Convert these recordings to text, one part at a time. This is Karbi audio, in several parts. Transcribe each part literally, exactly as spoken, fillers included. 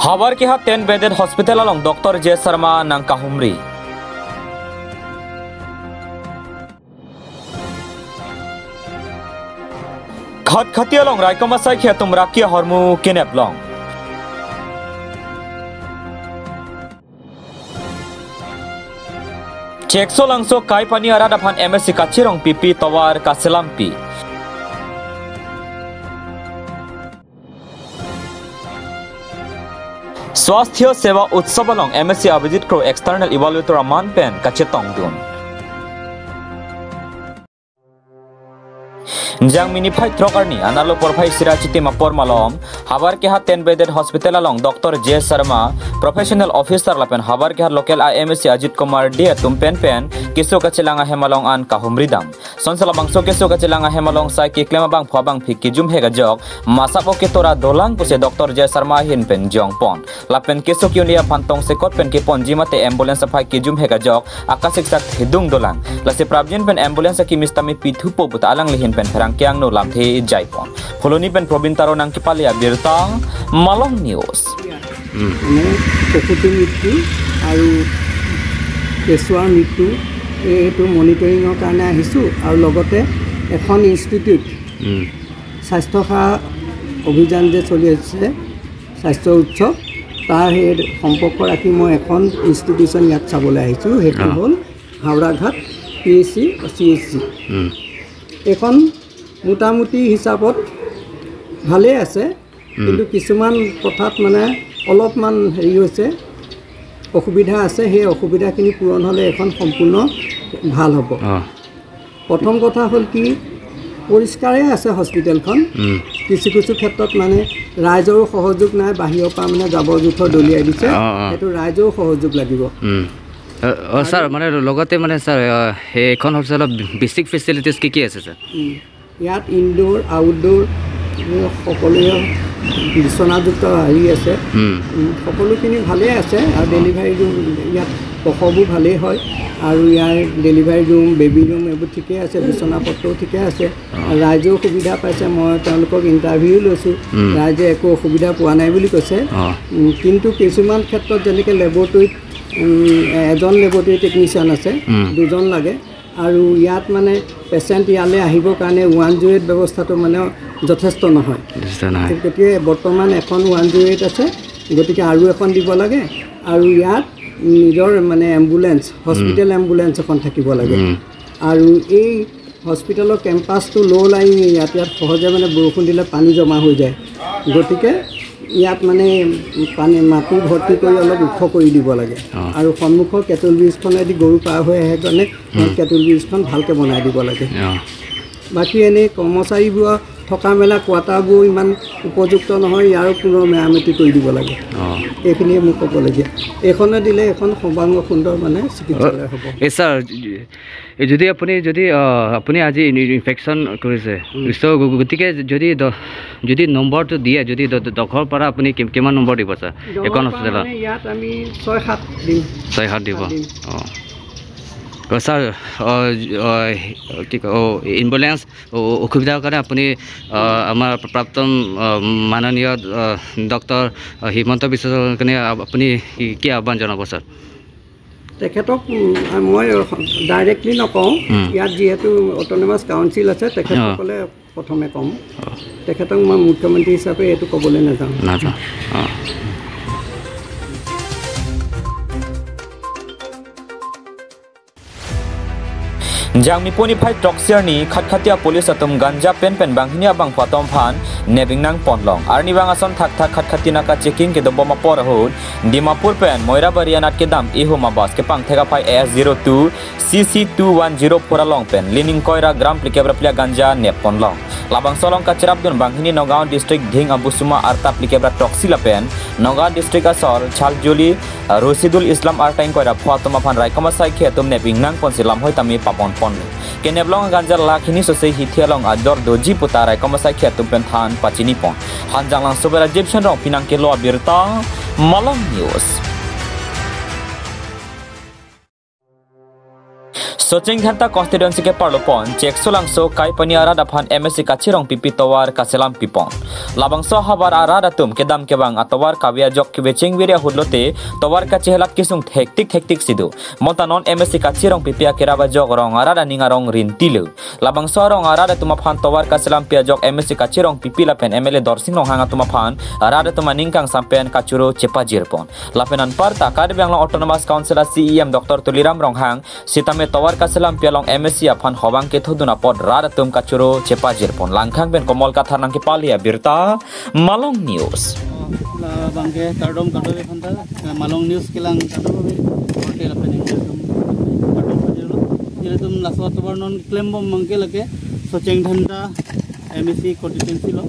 Havarkehat ten bedded hospital along Doctor J Sharma nangkahumri. Khatkhati along raikom asaikhi atum raki ahormu keneplong. Cheksolangso kaipani arat aphan M A C kachirong pipi tovar kaselampi. Swasthya Seva Utsav along M A C Abhijit Kro external evaluator aman pen kachetongdun. Jangmi niphai throk arni anerlo porphai isi ra chitim apor malom, Havarkehat ten bedded hospital along Doctor J Sharma, professional officer lapen Havarkehat local I M A C Ajit Kumar Dey atum pen pen keso kachelang ahem along an kahumri dam. Sonsa labangso keso kachelang ahem along sai keklem abangphu abangphi kejum hek ajok, masap o ketora dolang pusi Doctor J Sharma ahin pen jongpon. Lapen keso ke-unji aphan tongsekot pen keponji mate ambulance aphai kejum hek ajok akasiksak thedung dolang. Lasi prapjin pen ambulance akimi sitame pithupo puta alangli ahin pen pherangke angno lamthe jaipon. Phuloni pen Probin Taro nangkepale abirta, Malong News. মানে প্ৰসূতি মৃত্যু আৰু কেঁচুৱাৰ মৃত্যু, এই- এইটো মনিটৰিঙৰ কাৰণে আহিছোঁ। আৰু লগতে এখন ইনষ্টিটিউট, উম। স্বাস্থ্য সেৱা অভিযান যে চলি আছে, স্বাস্থ্য উৎসৱ, তাৰ সেই সম্পৰ্ক ৰাখি মই এখন ইনষ্টিটিউশ্যন ইয়াত চাবলৈ আহিছোঁ। সেইটো অ। হ'ল Howraghat P H C, C H C. উম। এইখন মোটামুটি হিচাপত ভালেই আছে, উম। কিন্তু কিছুমান কথাত মানে অলপমান হেৰি হৈছে, অসুবিধা আছে। সেই অসুবিধাখিনি পূৰণ হ'লে এইখন সম্পূৰ্ণ ভাল হ'ব। অ। প্ৰথম কথা হ'ল কি, পৰিষ্কাৰেই আছে হস্পিটেলখন। উম। কিছু কিছু ক্ষেত্ৰত মানে ৰাইজৰো সহযোগ নাই, বাহিৰৰ পৰা মানে জাবৰ জোঁথৰ দলিয়াই দিছে। অ, অ। সেইটো ৰাইজৰো সহযোগ লাগিব। উম। অ, অ, ছাৰ, আৰু মানে লগতে মানে ছাৰ, অ, এইখন হস্পিটেলত বেচিক ফেচিলিটিজ কি কি আছে ছাৰ? উম। ইয়াত ইনডোৰ, আউটডোৰ, উম, সকলোৱে বিচনাযুক্ত হেৰি আছে। উম। উম, সকলোখিনি ভালেই আছে। আৰু ডেলিভাৰী ৰুম ইয়াত প্ৰসৱো ভালেই হয়। আৰু ইয়াৰ ডেলিভাৰী ৰুম, বেবী ৰুম এইবোৰ ঠিকে আছে, বিচনাপত্ৰও ঠিকে আছে। অ। আৰু ৰাইজেও সুবিধা পাইছে। মই তেওঁলোকক ইণ্টাৰভিউ লৈছোঁ। উম। ৰাইজে একো অসুবিধা পোৱা নাই বুলি কৈছে। অ। উম, কিন্তু কিছুমান ক্ষেত্ৰত যেনেকে লেবৰেটৰীত, উম, এজন লেবৰেটৰী টেকনিচিয়ান আছে, উম। দুজন লাগে। আৰু ইয়াত মানে পেচেণ্ট ইয়ালৈ আহিবৰ কাৰণে ওৱান জিৰ' এইট ব্যৱস্থাটো মানে যথেষ্ট নহয়। যথেষ্ট নহয়। গতিকে বৰ্তমান এখন ওৱান জিৰ' এইট আছে, গতিকে আৰু এখন দিব লাগে। আৰু ইয়াত নিজৰ মানে এম্বুলেন্স, হস্পিটেল এম্বুলেন্স এখন থাকিব লাগে। উম। আৰু এই হস্পিটেলৰ কেম্পাছটো ল' লাইং এৰিয়াত, ইয়াত সহজে মানে বৰষুণ দিলে পানী জমা হৈ যায়। গতিকে ইয়াত মানে পানী, মাটি ভৰ্তি কৰি অলপ ওখ কৰি দিব লাগে। অ। আৰু সন্মুখৰ কেটল ব্ৰিজখনেদি গৰু পাৰ হৈ আহে কাৰণে উম। কেটল ব্ৰিজখন ভালকে বনাই দিব লাগে। অ। বাকী এনেই কৰ্মচাৰীবোৰৰ থকা মেলা কোৱাৰ্টাৰবোৰ ইমান উপযুক্ত নহয়, ইয়াৰো পুনৰ মেৰামতি কৰি দিব লাগে। অ। এইখিনিয়ে মোৰ ক'বলগীয়া। এইখনে দিলে এখন সৰ্বাংগ সুন্দৰ মানে চিকিৎসালয় হ'ব। এ ছাৰ, এই যদি আপুনি যদি, আহ, আপুনি আজি ইন-, ইনফেকশ্যন কৰিছে, উম। চ' গ-, গতিকে যদি দ-, যদি নম্বৰটো দিয়ে, যদি দ-, দ-, দহৰ পৰা আপুনি কি-, কিমান নম্বৰ দিব ছাৰ? দহৰ এইখন পৰা হস্পিটেলত? মানে ইয়াত আমি ছয় সাত দিম। ছয় সাত দিব? সাত দিম। অ। অ, ছাৰ, অ, অ, কি কয়, অ, এম্বুলেন্স অ-, অ-, অসুবিধাৰ কাৰণে আপুনি, আহ, আমাৰ প্ৰাক্তন, আহ, মাননীয়, আহ, ডক্টৰ, আহ, হিমন্ত বিশ্ব শৰ্মাৰ কাৰণে আপ-, আপুনি কি, কি আহ্বান জনাব ছাৰ? তেখেতক, উম, মই ডাইৰেক্টলি নকওঁ। উম। ইয়াত যিহেতু অট'নমাছ কাউন্সিল আছে, তেখেতসকলে অ। প্ৰথমে ক'ম। অ। তেখেতক মই মুখ্যমন্ত্ৰী হিচাপে এইটো ক'বলৈ নাযাওঁ। নাযাওঁ। অ। Jangmi puni phai throksi arni khatkhati a-police atum ganja pen pen banghini abangphu atum aphan nep ingnang ponlong. Arnivang ason thakthak khatkhati naka checking kedobom apor ahut Dimapur pen Moirabari anat kedam ihum a-bus kepangthek aphai A S zero two C C two one zero four along pen lining koira gram phlikep ra phli a-ganja nep ponlong. Labangso along kacherapdun banghini Nagaon district Dhing Abusuma arta phlikep ra throksi lapen Nagaon district asor Chaljuli Rosidul Islam arta ingkoi ra pho atum aphan raikom asaikhi atum nep ingnang ponsi lamhoi tame papon ponlo. Keneplong ganja lakh hini sose hithi along ador doji puta raikom asaikhi atum pen than pachini pon. Hanjanglangso pen Rajiv Shenrong pinang kelo abirta, Malong News. Socheng Dhenta constituency ke-arlo pon Cheksolangso Kaipani arat aphan M A C kachirong pipi tovar kaselam pipon. Labangso ahavar arat atum kedam kevang atovar kave ajok kevecheng viri ahut lote tovar kachehelat kesung thektik thektik si do. Bonta non M A C kachirong pipi akerap ajok rong arat aning arong rinti lo. Labangso arong arat atum aphan tovar kaselam pi ajok M A C kachirong pipi lapen M L A Dorsing Ronghang atum aphan arat atum aning kangsam pen kachoro chepajir pon. Lapen anparta Karbi Anglong Autonomous Council a C E M Doctor Tuliram Ronghang sitame tovar kaselam pi along M A C aphan hobang kethodun apot rat atum kachoro chepajir pon. Langkhang pen Komol Kathar nangkepale abirta, Malong News. Labangke kardom kardom aphanta, eh, Malong News kelang kardom ave, korte lapen nangtum kardom pajirlo. Ilitum laso atovar non klembom abangke lake Socheng Dhenta M A C constituency lo,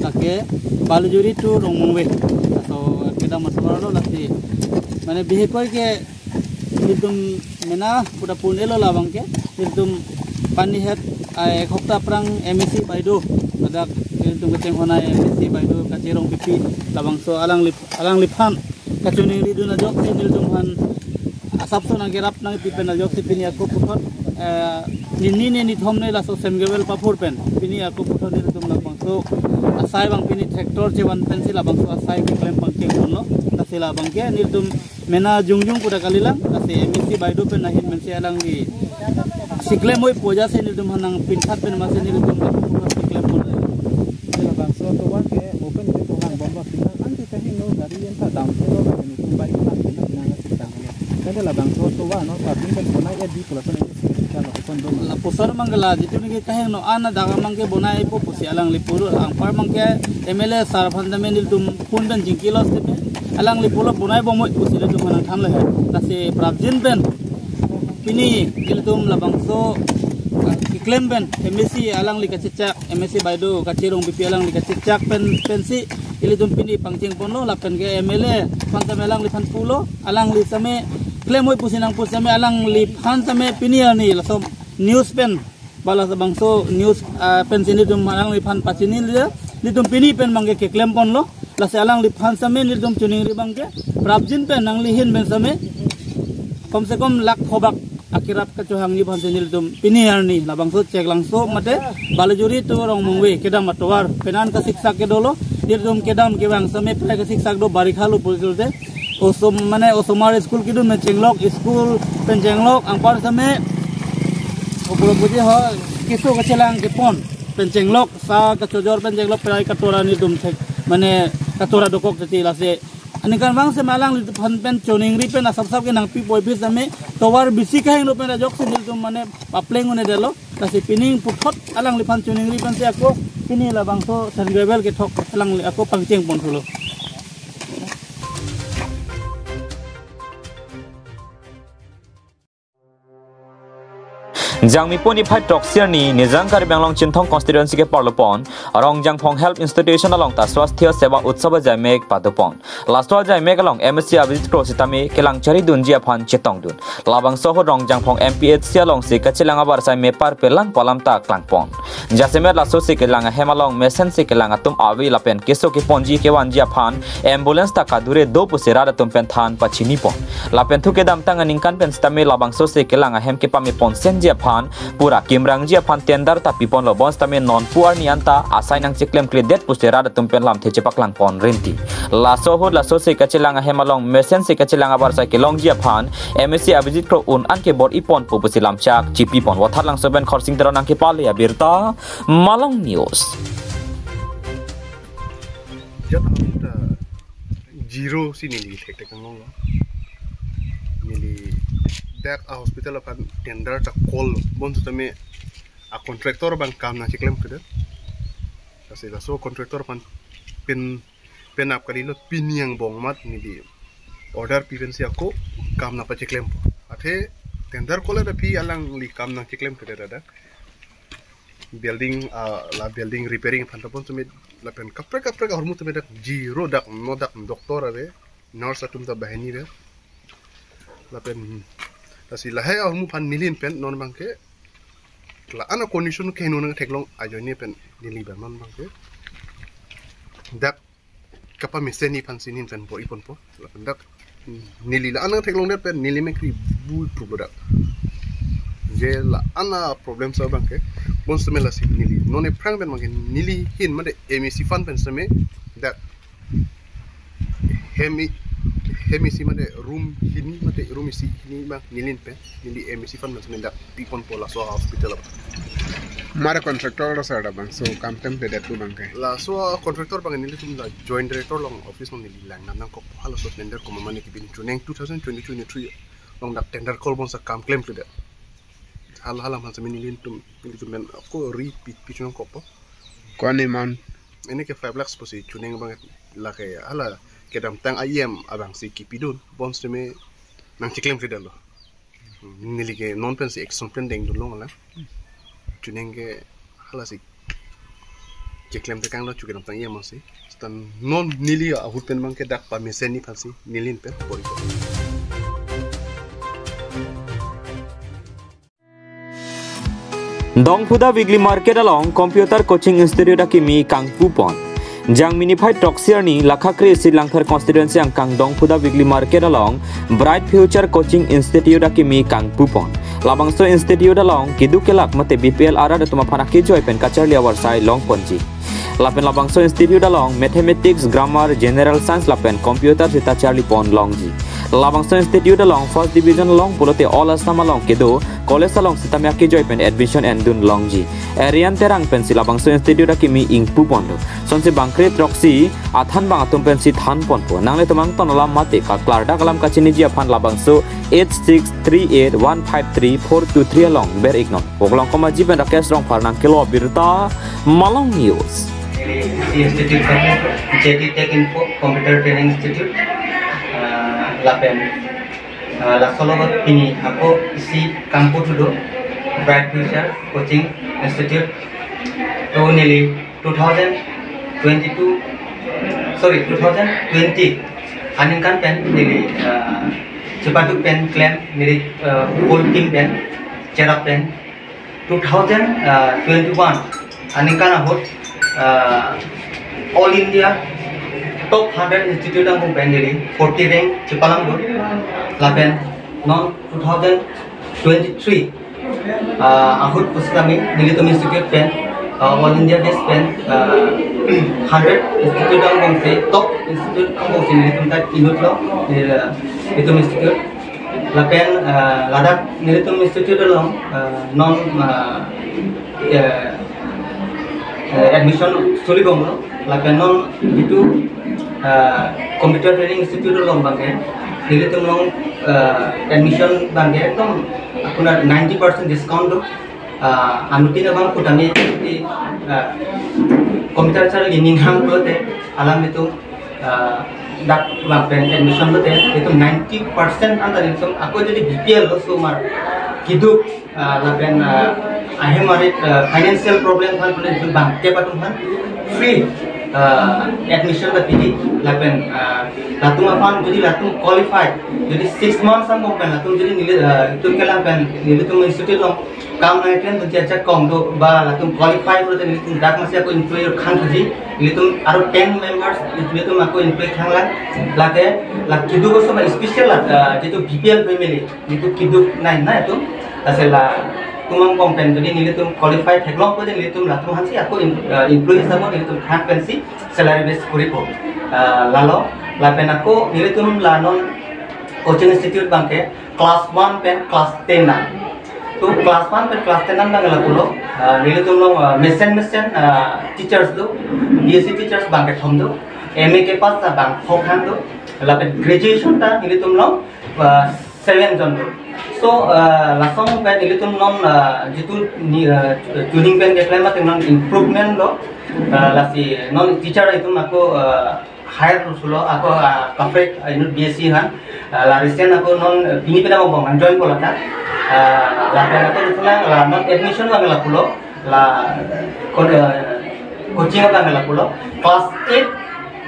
lake Balijuri to Rongmongve. Laso kedam atovar lo, lasi mane bihekoi ke ilitum mena puda pun-elo labangke, ilitum panihet, ah, ek hopta aphrang M A C baido, ladak ilitum kachinghon ai M A C baido kachirong pipi, labangso alangli, alangliphan kachoningridun ajoksi nelitum aphan asapso nangkerap nangpipen ajoksi pini ako puthot, eh, nini ne nithom ne laso Saint Gabriel Paphur pen pini ako puthot nelitum labangso asai abang pini tractor chevan pensi labangso asai keklem pangcheng ponlo, lasi labangke nelitum mena jongjong puda kalilang, lasi M A C baido pen ahin pensi alangli siklem oi puja si nelitum aphan nangpinthat pen masi nelitum ako puthot siklem pon. Labangso atovar ke open ke tolang bomlo, sinang an ke kahingno gari yen ta dam ke lo, lapen itum bike ta ke na nang sitang lo. Tangte labangso atovar non public kan bonai edi pula pen isi sita lo kon do. Lapuson abangke la jitu neke kahingno an dak abangke bonaipo pusi alangli pulo, anpar abangke M L A sir aphan tame nelitum phone pen chingkilo sitame alangli pulo bonaibom oi pusi ilitum aphan nangthanlo he. Lasi prapjin pen pini ilitum labangso, ah, keklem pen M A C alangli kachechak, M A C baido kachirong pipi alangli kachechak pen, pensi ilitum pini pangcheng ponlo, lapen ke M L A aphan tame alangliphan pulo, alangli tame klem oi pusi nangpu tame alangliphan tame pini arni laso news pen, bala labangso news, ah, pensi nelitum alangliphan pachini le, nelitum pini pen abangke keklem ponlo, lasi alangliphan tame nelitum choningri abangke prapjin pen nangli ahin pen tame kom se kom lakh phobak akerap kachohangji aphansi nelitum pini arni labangso Cheksolangso mate Balijuri to Rongmongve kedam atovar pen an kasiksak ke dolo, nelitum kedam kevang tame prai kasiksak do, barikha lo pulote te osom mane osomar school kedun pen chenglok, school pen chenglok, anpar tame opor puji ho keso kachelang kepon pen chenglok, sa kachojor pen chenglok, prai katora nelitum thek mane katora dokok titi, lasi aningkanvang tame alangliphan pen choningri pen asapsap ke nangpipo pi tame tovar bisi kahingno pen ajoksi nelitum mane papleng un-edetlo, lasi pining puthot alangliphan choningri pensi ako pini labangso Saint Gabriel kethok alangli ako pangcheng ponthulo. Jangmi pon niphai throksi arni Nijang Karbi Anglong Chinthong constituency ke-arlo pon Rongjangphong Health Institution along ta Swasthya Seva Utsav ajaimek padopon. Laso ajaimek along M A C Abhijit Kro sitame kelang charidunji aphan chetongdun. Labangso ahut Rongjangphong M P H C alongsi kachelang abarsai mepar pelang pu alam ta klangpon. Jasemet lasosi kelang ahem along mesensi kelang atum ave lapen keso keponji kevanji aphan ambulance ta kadure do pusi rat atum pen than pachinipon. Lapen thu kedamtang aningkan pen sitame labangsosi kelang ahem kepame ponsenji aphan pura kimrangji aphan tender ta piponlo, bonsitame nonpu arni anta asai nangcheklemkledet pusi rat atum pen lamthe chepaklang pon rinti. Laso ahut lasosi kachelang ahem along mesensi kachelang abarsai kelongji aphan M A C Abhijit Kro un an ke bor-ipon pu pusi lamchak chipipon. Vothatlangso pen Khorsing Teron nangkepale abirta, Malong News. Jat amonit ta zero si neli thekthek anglong lo. Neli dak a-hospital aphan tender ta call lo. Bonsitame a-contractor abang kam nangcheklemkledet. Lasi laso contractor aphan pen, penap kalilo, pini angbong amat neli order pi pensi ako kam nangpacheklempo. Athe tender call-et aphi alangli kam nangcheklemkledet dak. Building, ah, la building repairing aphan ta bonsitame lapen kaprek kaprek ahormu tame dak zero, dak no dak doctor ave, nurse atum ta banghini ave. Lapen lasi lahai ahormu aphan neli pen non abangke la-an a-condition ke nunang theklong ajoine pen neli pen non abangke dak kapamesen aphansi neli pen bor-iponpo. Lapen dak, mm, neli la-an nangtheklongdet pen neli mekri bui prup lo dak. Je la-an a problem sa abangke, bonsitame lasi neli non aphrang pen abangke neli ahin mate M A C fund pen sitame dak hem i-, hem isi mate room hini mate room isi hini abang neli ahin pen, neli M A C fund pen sitame dak piponpo laso hospital abang. Mara contractor lo sir abang, so kam klemkledet pu abangke. Laso contractor abang nelitum la joint director along office along neli lang nam nangkok, halaso tender komat mane kipin, chuning two thousand twenty twenty-three along dak tender call bom sa kam klemkledet. Hala hala masa nelitum, nelitum pen ako ri pi, pi chunong kokpo. Ko-an amount? Ini ke five lakhs pusi chuning abang, lake hala kedamtang a-E M abangsi kipidun, bonsitame nangcheklemkledetlo. Neli ke non pensi action plan dengdunlong alang. Chuning ke halasi cheklem tekanglo, chu kedamtang a-E M si. Seta non neli ahut pen abangke dak pamesen ni aphansi neli ahin pen bor-ipo. Dongphuda Weekly Market along Computer Coaching Institute akimi kangpupon. Jangmi niphai throksi arni lakha kre-isi Langthar constituency angkang Dongphuda Weekly Market along Bright Future Coaching Institute akimi kangpupon. Labangso institute along keduk kelak mate B P L arat atum aphan akejoi pen kacharli avarsai longponji. Lapen labangso institute along mathematics, grammar, general science lapen computer sita charlipon longji. Labangso institute along first division along pulote all Assam along kedo college along sitame akejoi pen admission endun longji. Arian Terang pensi labangso institute akimi ingpuponlo. Sonsi bangkre throksi athan abang atum pensi thanponpo. Nanglitum angton alam mate kaklardak alam kachiniji aphan labangso eight six three eight one five three four two three along ber-iknon. Voklong komaji pen Rakesh Rongphar nangkelo birta, Malong News. Neli isi institute kami, J T Tech Info Computer Training Institute, ah, lapen, ah, laso logot pini ako isi kangputhulo, Bright Future Coaching Institute. To neli two thousand twenty-two, sorry, two thousand twenty aningkan pen neli, ah, chepaduk pen klem neli, ah, whole team pen cherap pen two thousand twenty-one aningkan ahut, ah, All India top hundred institute angbong pen neli forty rank chepalang do. Lapen non two thousand twenty-three, ah, ahut pusitame nelitum institute pen, ah, All India base pen, ah, hundred institute angbongsi, top institute angbongsi nelitum ta inutlo, eh, itum institute. Lapen, ah, ladak nelitum institute along, ah, non, ah, eh, eh, admission solibomlo. Lapen non jitu, ah, Computer Training Institute along abangke, nelitum along, ah, admission abangke ekdom aphunar ninety percent discount do. Ah, anuttin abang kutami, ah, computer charli ninghang pulote alanglitum, ah, dak abang pen admission lote, itum ninety percent anta itum ako jodi B P L lo, osomar keduk, ah, lapen, ah, ahem arit, ah, financial problem aphan pule itum bangkep atum aphan free, ah, admission ta pidi lapen, ah, latum aphan jodi latum qualify, jodi six months angbong pen latum jodi neli, ah, itum kelang pen nelitum institute along kam nangklem pen ajak kong do ba latum qualify pulote nelitum dak masi ako employee khang thuji, nelitum aro ten members nelitum ako employee khang lang, lake la keduk osomar special la, ah, jitu B P L family, jitu keduk nai na itum, lasi latum angbong pen jodi nelitum qualify theklong pulote nelitum latum aphansi ako em-, ah, employee hisab nelitum khang pensi salary base koripo. Ah, lalo, lapen ako nelitum la non coaching institute abangke class one pen class ten na. To class one pen class ten na abang lapulo, ah, nelitum along, ah, mesen mesen, ah, teachers do, B S C teachers abangke thom do, M A ke pass ta bang phokhan do, lapen graduation ta nelitum along, ah, seven jon do. So, ah, lason pen nelitum non, ah, jitu ni, ah, chuning pen keklem ateng non improvement lo, ah, lasi non teacher itum ako, ah, hire sulo ako, ah, kaprek, ah, inut B S C aphan, ah, la recent ako non, ah, pini pina mobong an join pulo ta. Ah, lapen ako nelitum la non admission abang lapulo, la kon-, ah, coaching abang lapulo, class eight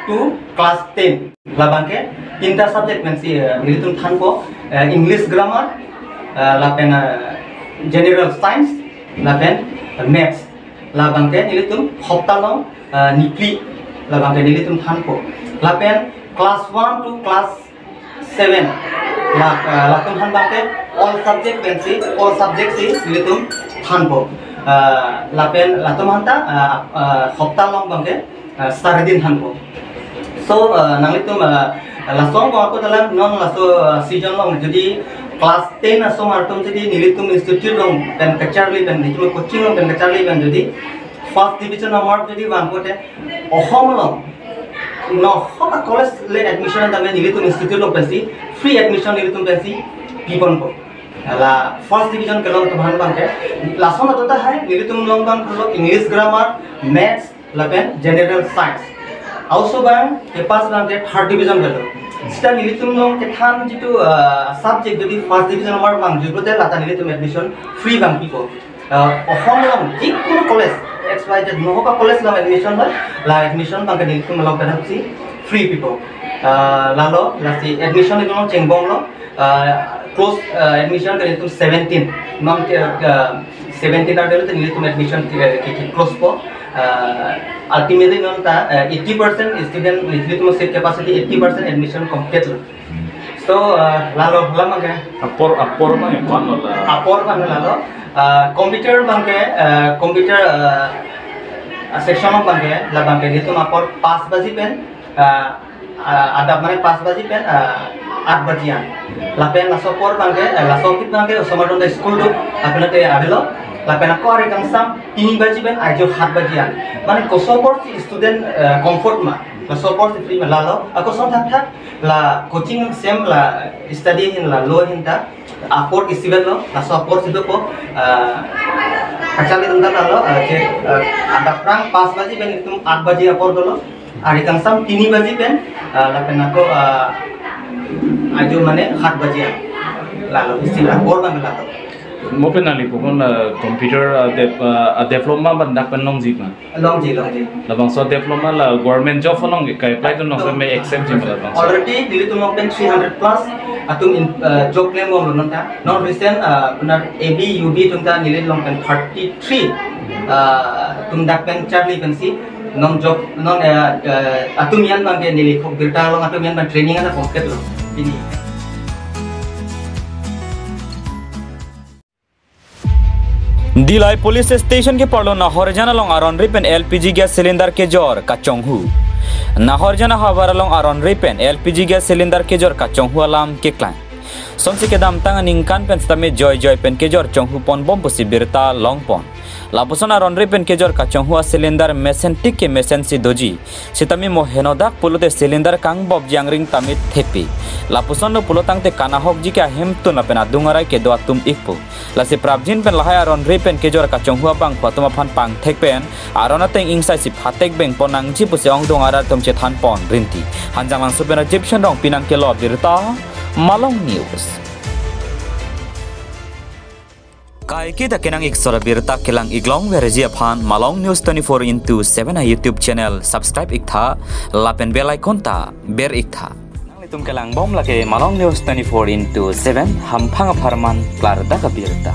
to class ten. Labangke tinta subject pensi, ah, nelitum thanpo, ah, English grammar, ah, lapen, ah, general science, lapen, ah, maths. Labangke nelitum hopta along, ah, niphli labangke nelitum thanpo. Lapen class one to class seven Ah, ah, latum aphan abangke all subject pensi, all subject si nelitum thanpo. Ah, lapen latum aphanta, ah, ah, hopta along abangke, ah, Saturday din thanpo. So, ah, nanglitum, ah, laso angbong ako dalam non laso, ah, season along jodi class ten aso martum jodi nelitum institute along pen kacharli pen nelitum coaching along pen kacharli pen jodi first division amark jodi vangpo te, Assam along nohok a college le admission tame nelitum institute along pensi free admission nelitum pensi piponpo. La first division kelong atum aphan abangke, lason atum ta hai nelitum along abang pulo English grammar, maths, lapen general science. Aoso abang kepass abangke third division kelo. Seta nelitum along kethan jitu, ah, subject jodi first division amark vangjupo te lata nelitum admission free vangpipo. Ah, Assam along jikunu college, X Y Z, nohok a college along admission hoi, la admission abangke nelitum along pensi free pipo. Ah, lalo, lasi admission along chengbomlo, ah, close, ah, admission ke nelitum seventeen, non ke, ah, seventeen arlo te nelitum admission ke, ke, ke closepo. Ah, ultimately non ta, ah, eighty percent student, nelitum seat capacity eighty percent admission completelo. So, ah, lalo, lalo abangke. Apor, apor abang ya, apor abang lalo. Ah, computer abangke, ah, computer, ah, ah, section abangke, la abangke nelitum apor pas baji pen, ah, ah, adap mane pas baji pen, ah, at baji an. Lapen laso apor abangke, ah, laso aphi abangke osomar donta school do, lapen ate avelo. Lapen ako ari kangsam pini baji pen ajo hat baji an. Mane koso apor si student, ah, comfort ma, laso apor si free ma lalo. Ako song thakthak la coaching sem la study ahin la lo ahin ta apor isi avelo, laso apor si dopo, ah, kacharli atum ta lalo, ah, je, ah, adap aphrang pas baji pen nelitum at baji apor dolo, ari kangsam pini baji pen, ah, lapen ako, ah, ajo mane hat baji an. Lalo isi apor abang lalo. Mo pen nangli pukun, ah, computer, ah, dev-, ah, ah, diploma abang dak pen longji ma? Longji, longji. Labangso diploma la government job along ke ka-apply dun along si me accept ji ma labangso? Already nelitum along pen three hundred plus atum in, uh, job klembomlo non ta. Non recent, uh, punar A B, U B atum ta neli along pen thirty-three, uh, atum dak pen charli pensi non job, non, uh, uh, atum an abangke neli kok birta along atum an abang training ana complete lo. Pini. Dillai Police Station keparlo Nahorjan along aron ri pen L P G gas cylinder kejor kachonghu. Nahorjan ahavar along aron ri pen L P G gas cylinder kejor kachonghu alam keklang. Sonsi kedamtang aningkan pen setame joijoi pen kejor chonghu ponbom pusi birta longpon. Lapuson aron ri pen kejor kachonghu a cylinder mesen tik ke mesen si doji. Setame mo henodak pulote cylinder kangbobji angring tame thepi. Lapuson lo pulo tangte kanahokji ke ahemtun lapen adung arai kedo atum ikpo. Lasi prapjin pen lahai aron ri pen kejor kachonghu abangphu atum aphan pangthek pen aron ateng ingsaisi phatek bengpon nangji pusi ongdung arat atum chethanpon rinti. Hanjanglangso pen Rajiv Shanrong pinang kelo birta, Malong News. Kaike ta kenang ik sora birta kelang iklong verji aphan Malong News twenty-four into seven a YouTube channel subscribe iktha lapen bell icon ta ber iktha. Nanglitum kelangbom lake Malong News twenty-four into seven, hamphang apharman klardak abirta.